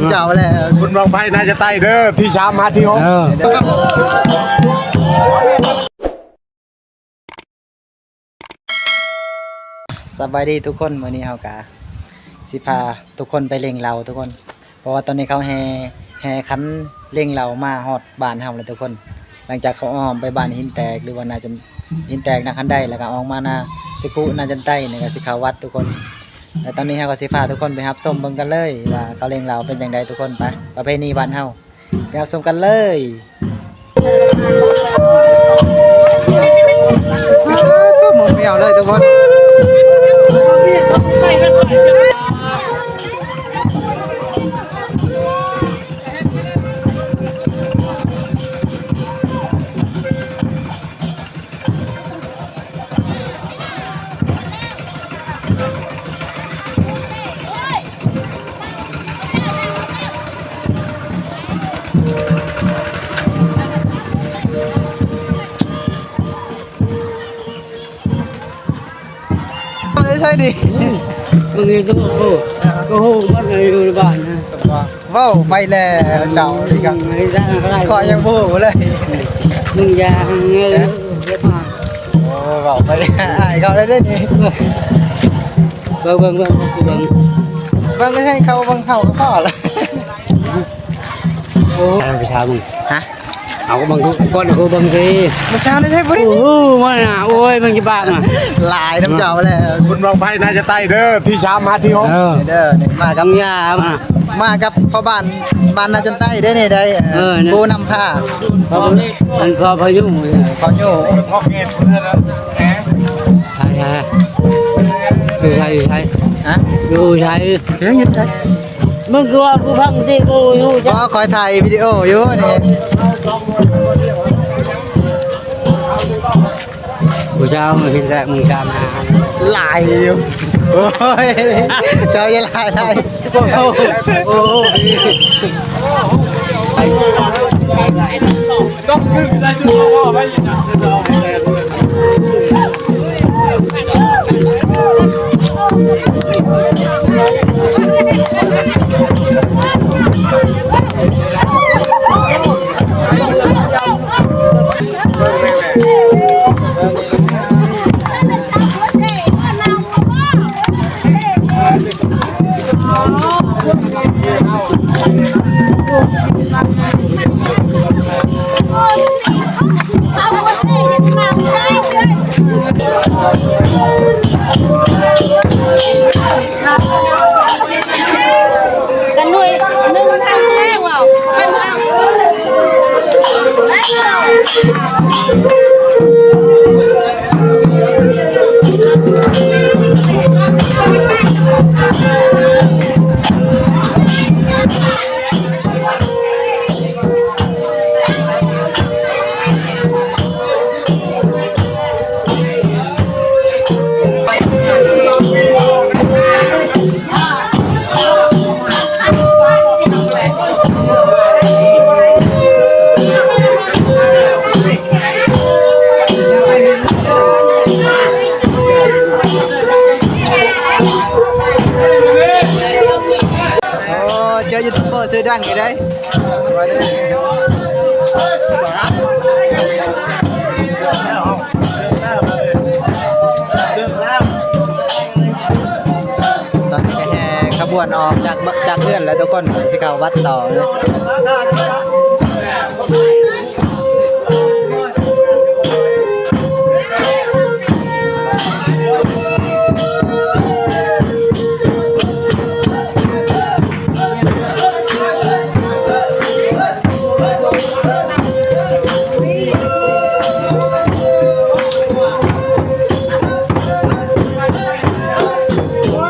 ເຈົ້າແຫຼະ ບຸນບັ້ງໄຟໜ້າຈະໄຕ້ເດີ ທີສາມມາທີຫົກ ເອີ. ສະບາຍດີທຸກຄົນ ມື້ນີ້ເຮົາກະຊິພາທຸກຄົນໄປເລັງເຫຼົ້າທຸກຄົນ ເພາະວ່າຕອນນີ້ເຂົາແຫ່ ແຫ່ຂັນເລັງເຫຼົ້າມາຮອດບ້ານເຮົາແລ້ວທຸກຄົນ. ຫຼັງຈາກເຂົາອ້ອມໄປບ້ານຫີນແຕກ ຫຼືວ່າໜ້າຈະຫີນແຕກນາຄັນໄດ ແລ້ວກະອອກມາໜ້າຊິຄຸ ໜ້າຈັນໄຕ ນີ້ກະຊິເຂົ້າວັດທຸກຄົນ. ແລະຕອນນີ້ເຮົາກະຊິພາທຸກຄົນໄປຮັບຊົມເບິ່ງກັນເລີຍວ່າເຂົາເລັງເຫຼົ້າເປັນຈັ່ງໃດທຸກຄົນ. ໄປ ປະເພນີບ້ານເຮົາ ໄປຮັບຊົມກັນເລີຍ. ອ້າ ຕົວໝົກແມວເລີຍທຸກຄົນ. ໄປໃສນີ້? ອືມ ບາງທີກໍ ໂອ້ ກໍຮູ້ໝົດຢູ່ໃນບ້ານນະ. ເວົ້າໄປແລ້ວເຈົ້ານີ້ກໍ ອືມ ຂ້ອຍຍັງບໍ່ຮູ້ເລີຍ. ບາງຢ່າງເລີຍ ເຮັດມາ. ໂອ້ ເວົ້າໄປ ອາຍເຂົາໄດ້ເດ້ນີ້. ເບິ່ງ ເບິ່ງ ເບິ່ງ ເບິ່ງ ເບິ່ງໃຫ້ເຂົາ ເບິ່ງເຂົາກໍພໍລະ. ໂອ້ ໄປຖາມ ຮະ? ເອົາ ກໍເບິ່ງກ່ອນ ກໍເບິ່ງຊິ. ມື້ເຊົ້ານີ້ໃຊ້ບໍ່ໄດ້ ໂອ້ໂຫ ມັນນະ ໂອ້ຍ ມັນຊິບາກນະ ຫຼາຍນຳເຈົ້າແລ້ວ. ບຸນບັ້ງໄຟໜ້າຈະໄຕ້ເດີ ທີສາມມາທີຫົກ ເອີ ເດີ. ນີ້ມາກັບ ມາກັບພໍ່ບ້ານ ບ້ານໜ້າຈັນໄຕ້ເດ້ນີ້ໄດ້ ເອີ ຜູ້ນຳພາ ພໍ່ ອັນພໍ່ພາຍຸ ພໍ່ຍຸ ໃຊ່ ໃຊ່ ຢູ່ໃສ ຢູ່ໃສ ຮະ? ຢູ່ໃສ? ເອີ ຢູ່ໃສ? ມຶງຄືວ່າຜູ້ພັງຊິກູຢູ່ຈ້ະ ບໍ່ ຂ້ອຍຖ່າຍວິດີໂອຢູ່ນີ້. ຜູ້ເຈົ້າເຫັນແຕ່ມື້ຈາມາ ຫຼາຍຢູ່ ໂອ້ຍ ເຈົ້າຢ່າຫຼາຍ ຫຼາຍ. ໂອ້ໂຫ ໂອ້ໂຫ ກັນໜ່ວຍໜຶ່ງທາງແລ້ວ ເອົາ ເອົາ. ໂອ້ ເຈີຢູທູບເບີຊື່ດັງອີກເດ້. ຕອນນີ້ກໍແຫ່ຂະບວນອອກຈາກ ຈາກເຮືອນແລ້ວທຸກຄົນ ຊິເຂົ້າວັດຕໍ່.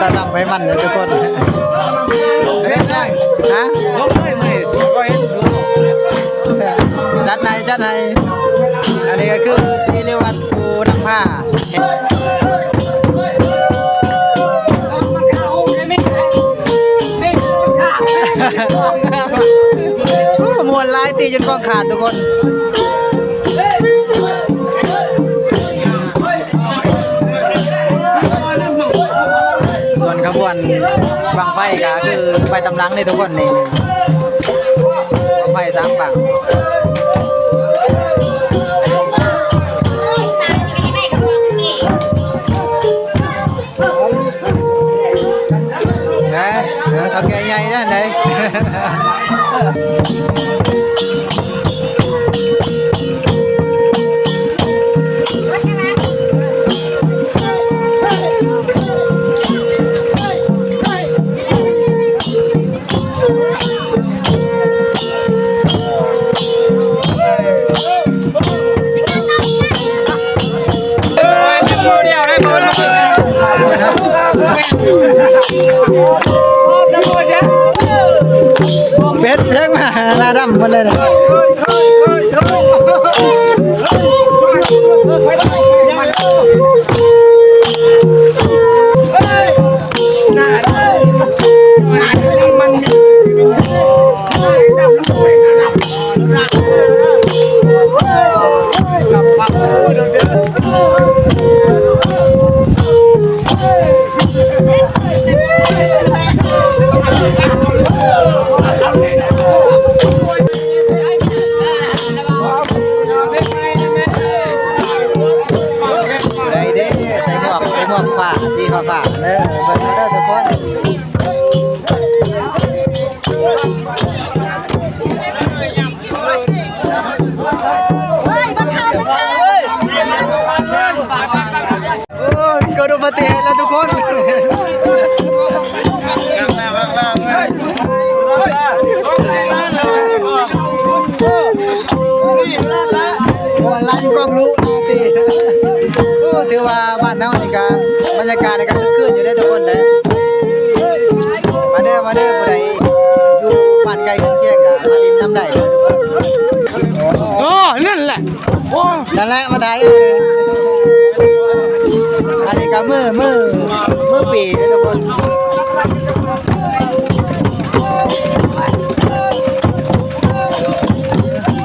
ຕາດຳໄຟມັນເດີທຸກຄົນ. ຮະ? ຈັດໃຫ້ ຈັດໃຫ້. ອັນນີ້ກໍຄືສີລິວັດ ຜູ້ນຳພາ ໂອ້ ມ່ວນຫຼາຍ ຕີຈົນກ້ອງຂາດທຸກຄົນ. ບັ້ງໄຟກໍຄືໄຟຕຳຫຼັງເດ້ທຸກຄົນນີ້ ບັ້ງໄຟສາມບັ້ງ. ເອີ ເອີ ເຖົ້າແກ່ໃຫຍ່ນັ້ນໃດ. ເປັດເພງມາ ໜ້າດຳໝົດເລີຍ. ໄດ້ເດ້ ໃສ່ໝວກ ໃສ່ໝວກຟ້າ ສີຟ້າໆ ເດີ ເບິ່ງເດີທຸກຄົນ. ໂອ້ຍ ເກີດອຸບັດຕິເຫດແລ້ວທຸກຄົນ. ໂອ້ ໄລ່ກ້ອງລຸຕິ. ໂອ້ ຖືວ່າບ້ານເຮົານີ້ກະ ບັນຍາກາດນີ້ກະຄຶກຄື້ນຢູ່ເດ້ທຸກຄົນເດ້. ມາເດີ ມາເດີ ຜູ້ໃດຢູ່ບ້ານໃກ້ເຮືອນຄຽງກະມາຫຼິ້ນນຳໄດ້ເດີທຸກຄົນ. ໂອ້ ນັ້ນແຫຼະ. ໂອ້ ນັ້ນແຫຼະ ມາໄດ້ ອັນນີ້ກໍມື້ ມື້ ມື້ປີເດ້ທຸກຄົນ.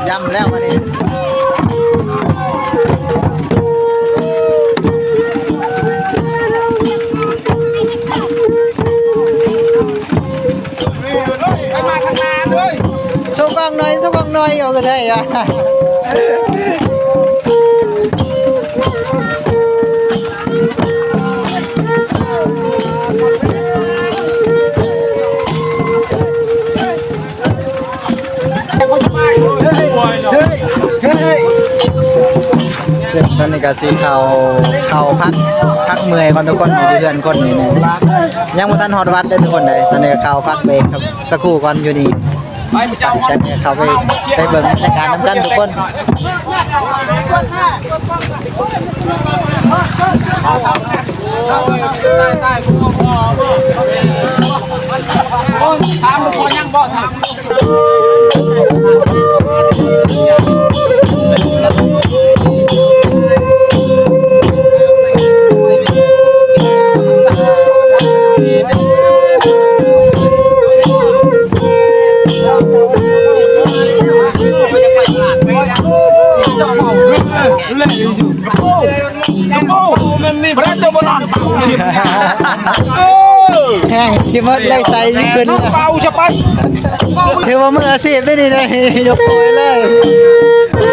ຢ້ຳແລ້ວບັດນີ້. ໂຊກ້ອງໜ່ອຍ ໂຊກ້ອງໜ່ອຍ ເອົາກໍໄດ້ຫວາ. ເຊິ່ງຕອນນີ້ກໍຊິເຂົ້າ ເຂົ້າພັກ ພັກເມື່ອຍກ່ອນທຸກຄົນ ຢູ່ເຮືອນຄົນນີ້ນະ ຍັງບໍ່ທັນຮອດວັດເດ້ທຸກຄົນເດ້. ຕອນນີ້ກໍເຂົ້າພັກເບຣກ ສັກຄູ່ກ່ອນຢູ່ນີ້ ຈາກນີ້ເຂົ້າໄປ ໄປເບິ່ງບັນຍາກາດນຳກັນທຸກຄົນ. ຖາມລູກພໍ່ຍັງບໍ່? ຖາມ ແຮງຊິໝົດແລ້ວ ໃສຊິຂຶ້ນແລ້ວ ເບົາຊະປັດ. ຖືວ່າມືອາຊີບເດ້ນີ້ ໄດ້ຍົກໂຕເລີຍ.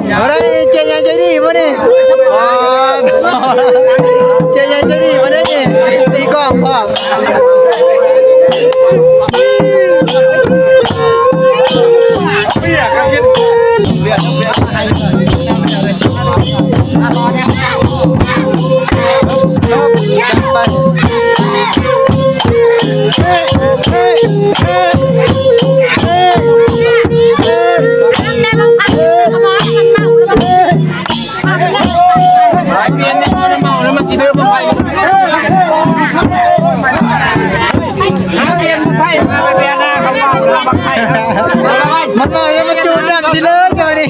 ເອົາໄດ້ ເຈ້ໃຫຍ່ໃຈດີບໍ່ນີ້? ອໍ ເຈ້ໃຫຍ່ໃຈດີບໍ່ນີ້? ຕີກ້ອງພ້ອມ. ເ ມັນເວົ້າຍັງມາຈູດດຳຊິເລີຍເຈົ້ານີ້.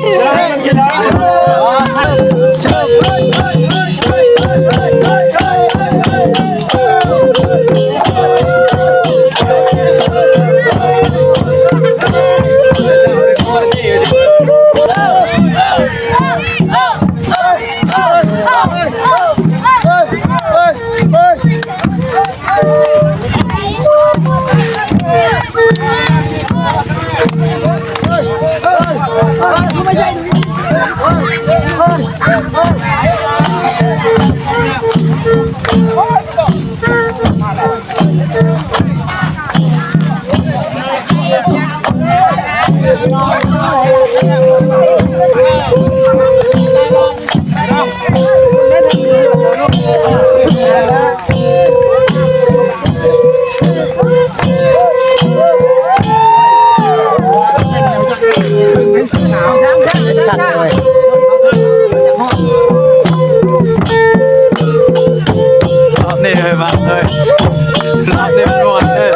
ຮອບນີ້ເລີຍ ມາເລີຍ ຮອບນີ້ມ່ວນເລີຍ.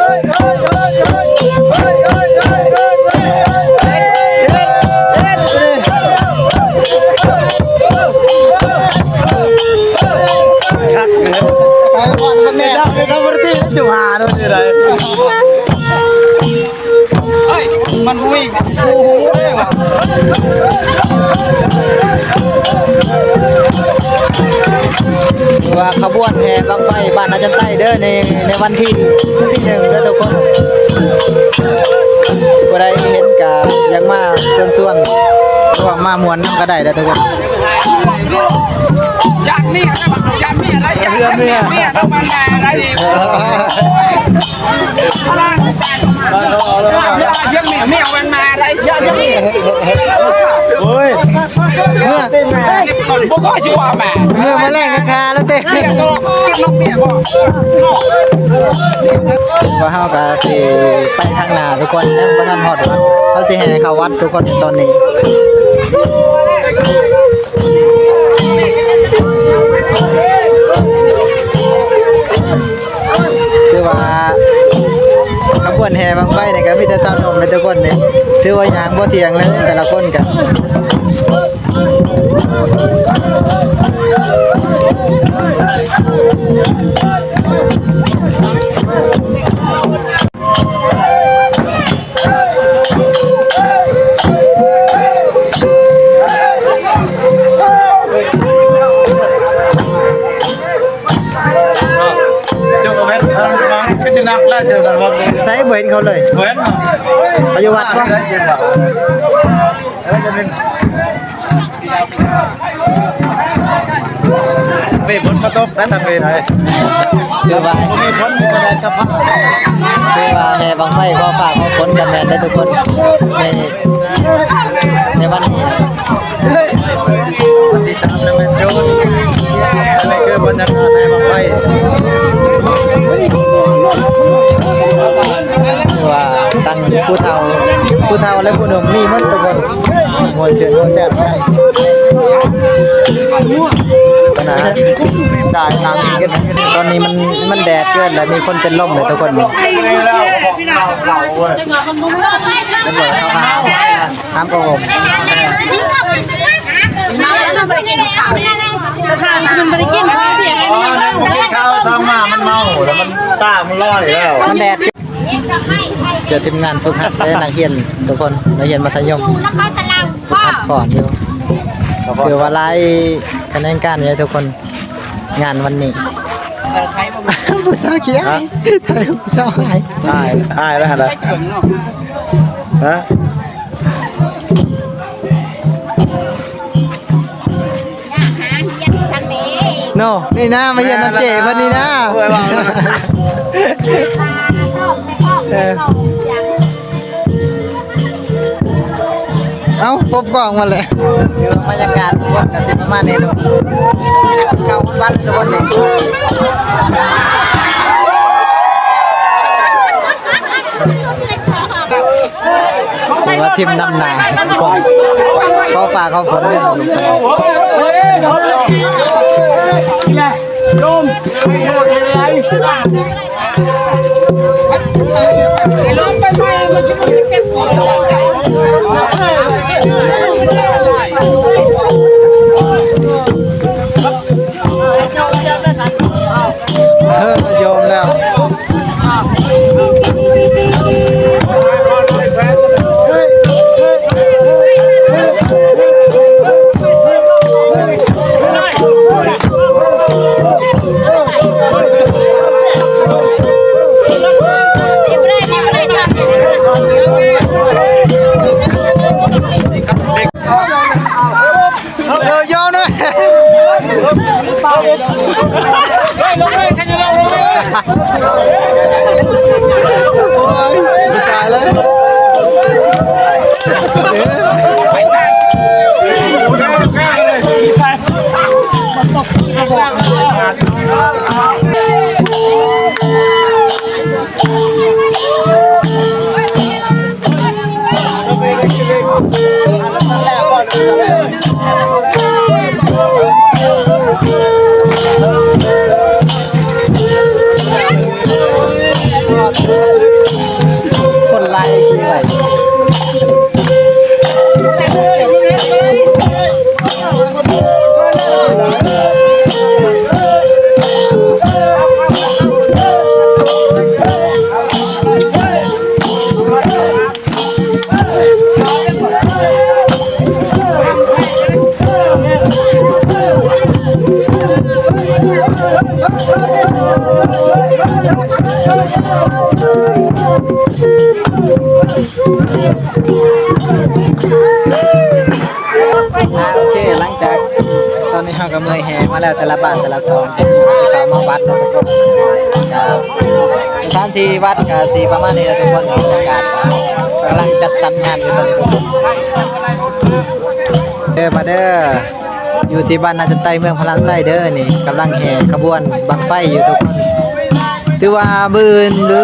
ມັນບໍ່ມີ ໂອ້ໂຫ ວ່າຂະບວນແຫ່ບັ້ງໄຟບ້ານນາຈັນໃຕ້ເດີ ໃນ ໃນວັນທີ ທີໜຶ່ງເດີທຸກຄົນ. ຜູ້ໃດເຫັນກະຢາກມາເຊີນຊວນ ຫຼືວ່າມາມ່ວນນຳກະໄດ້ເດີທຸກຄົນ. ຢ້ານເມຍນະ ຢ້ານເມຍໄດ້ ຢ້ານເມຍ ເມຍເຂົ້າມາໄດ້. ໂອ້ຍ ເມື່ອ ເມື່ອມາແລງກະຄາແລ້ວເຕະ ວ່າເຮົາກະຊິໄປທາງໜ້າທຸກຄົນ ຍັງບໍ່ທັນຮອດວັດ ເຮົາຊິແຫ່ເຂົ້າວັດທຸກຄົນຕອນນີ້. ຄືວ່າຂະບວນແຫ່ບັ້ງໄຟນີ້ກະມີແຕ່ຊາວໜຸ່ມເລີຍທຸກຄົນນີ້ ຖືວ່າຍ່າງບໍ່ທ່ຽງເລີຍ ແຕ່ລະຄົນກະ ເຈົ້າກໍແມ່ນ ຄືຈະໜັກແລ້ວ ເຈົ້າກໍແມ່ນ ໃສບໍ່ເຫັນເຂົາເລີຍ ບໍ່ເຫັນ ເຂົາຢູ່ວັດບໍ່? ມີຝົນມາຕົກນະ ທາງເວໄທ ຄືວ່າ ບໍ່ມີຝົນ ມີແຕ່ແດດກັບຟ້າ ຄືວ່າແຫ່ບັ້ງໄຟຂໍຟ້າຂໍຝົນກັນແມ່ນເດ້ທຸກຄົນ ໃນ ໃນວັນນີ້ນະ. ວັນທີສາມແລ້ວແມ່ນໂຈນ ອັນນີ້ຄືບັນຍາກາດໃນບັ້ງໄຟ ຄືວ່າທັງຜູ້ເຖົ້າ ຜູ້ເຖົ້າ ແລະ ຜູ້ໜຸ່ມມີໝົດທຸກຄົນ ມ່ວນຊື່ນມ່ວນແຊບ ຕອນນີ້ມັນ ມັນແດດເກີນ ແລະ ມີຄົນເປັນລົມເລີຍທຸກຄົນນີ້ ຕຳຫຼວດເຂົາຫາ ຫ້າມໂກຫກ ມັນບໍ່ໄດ້ກິນເຂົ້າ ມັນບໍ່ໄດ້ກິນເຂົ້າ ເພຍ ອໍ ມັນກິນເຂົ້າ ສັ່ງມາ ມັນເມົາ ແລ້ວມັນຕາ ມັນລອຍແລ້ວ ມັນແດດ. ເຈີທີມງານຝຶກຫັດ ແລະ ນັກຮຽນທຸກຄົນ ນັກຮຽນມັດທະຍົມ ຢູ່ນະຄອນສະເລົາ ຝຶກຫັດ ພໍ້ ພໍ້ຢູ່ ຖືວ່າຫຼາຍຂະແໜງການຢູ່ທຸກຄົນ ງານວັນນີ້ ຜູ້ສາວຂີ້ອາຍ ຜູ້ສາວອາຍ ອາຍ ອາຍແລ້ວຫັ້ນນະ ຮະ ເນາະ ນີ້ນະ ມາຮຽນນຳເຈ້ເພິ່ນນີ້ນະ ໂອ້ຍ ເວົ້າ ເອີ. ເອົ້າ ປົບກ້ອງມາແລ້ວ ຄືວ່າບັນຍາກາດທຸກຄົນກະຊິປະມານນີ້ເນາະ ເຂົ້າວັດທຸກຄົນນີ້ ຄືວ່າທີມນຳໜ້າ ຂໍຟ້າຂໍຝົນເດີ ໂຍມ ໃຫ້ໂທດໃຫ້ຫຼາຍ. ເ ອ່າ ໂອເຄ ຫຼັງຈາກຕອນນີ້ເຮົາກໍເມື່ອຍແຫ່ມາແລ້ວ ແຕ່ລະບ້ານແຕ່ລະຊ່ອງ ທີ່ເຂົ້າມາວັດນະທຸກຄົນ. ກໍສະຖານທີ່ວັດກໍຊິປະມານນີ້ແຫຼະທຸກຄົນ ບັນຍາກາດກໍກຳລັງຈັດສັນງານຢູ່ຕອນນີ້ທຸກຄົນ. ເດີ ມາເດີ ຢູ່ທີ່ບ້ານນາຈັນໄຕ ເມືອງພະລານໄຊເດີ. ນີ້ກຳລັງແຫ່ຂະບວນບັ້ງໄຟຢູ່ທຸກຄົນ. ຖືວ່າມື້ອື່ນ ຫຼື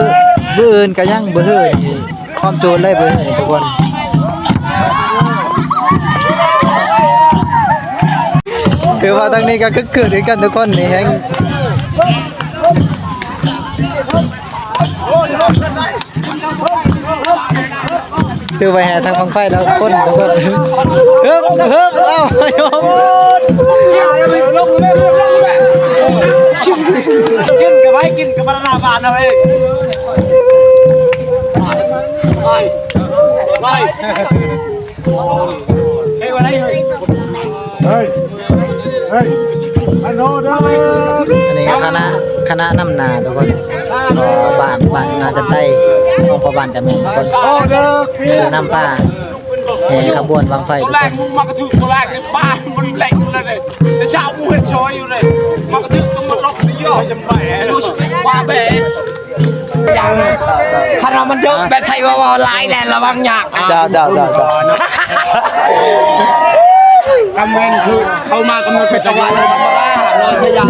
ມື້ອື່ນກໍຍັງບໍ່ຮື ນີ້ ຄວາມໂຈນເລີຍເບິ່ງນີ້ທຸກຄົນ. ຖືວ່າທາງນີ້ກໍຄຶກຄື້ນຄືກັນທຸກຄົນ ນີ້ແຮງ ຖືວ່າແຫ່ທາງບັ້ງໄຟແລ້ວຄົນທຸກຄົນ. ເຮີບ ເຮີບ ເອົ້າ ໂຍມ ກິນກັບໃຜ ກິນກັບພັນລະນາບານເຮົາເອງ. ອັນນີ້ກໍຄະນະ ຄະນະນຳໜ້າທຸກຄົນ ຂອງບ້ານ ບ້ານນາຈັນໄຕ ຂອງພໍ່ບ້ານກະແມ່ນຄົນຜູ້ນຳພາແຫ່ຂະບວນບັ້ງໄຟທຸກຄົນ. ຄັນວ່າມັນເດີກແບບໄທວ່າເວົ້າຫຼາຍແລ້ວລະວັງຍາກ. ເຈົ້າ ເຈົ້າ ເຈົ້າ ເຈົ້າ. ກຳແພງຄືເຂົ້າມາກຳນົດເປັນຈັງຫວະທຳມະດາເນາະ ຊະຍາ.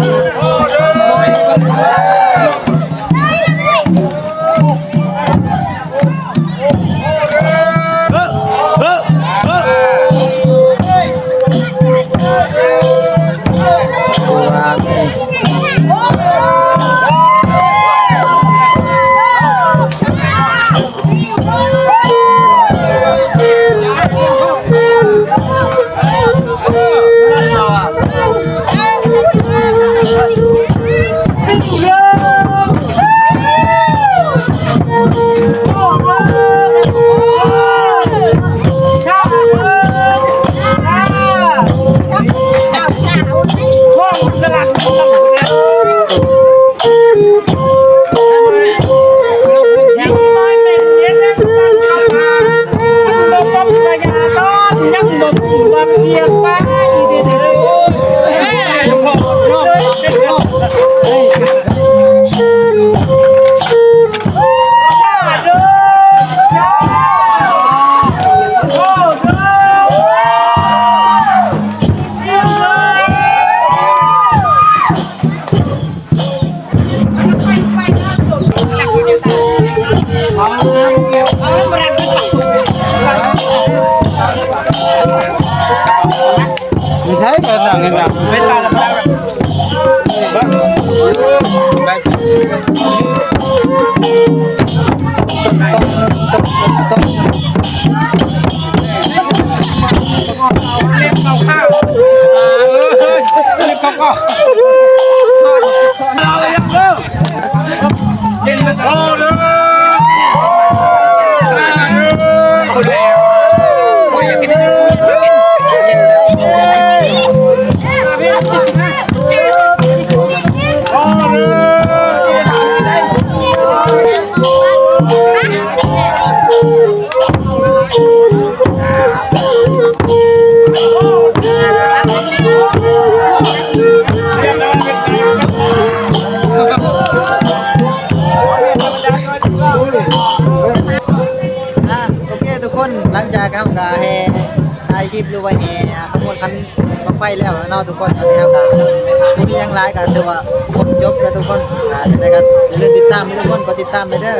ອ່າ ໂອເຄທຸກຄົນ ຫຼັງຈາກເຮົາກະແຫ່ຖ່າຍຄລິບ ຫຼືວ່າແຫ່ຂະບວນຂັນບັ້ງໄຟແລ້ວເນາະທຸກຄົນ. ຕອນນີ້ເຮົາກະບໍ່ມີຫຍັງຫຼາຍ ກະຖືວ່າຄົບຈົບແລ້ວທຸກຄົນ. ອ່າ ຈັ່ງໃດກະຢ່າລືມຕິດຕາມເດີທຸກຄົນ ກົດຕິດຕາມໄວ້ເດີ.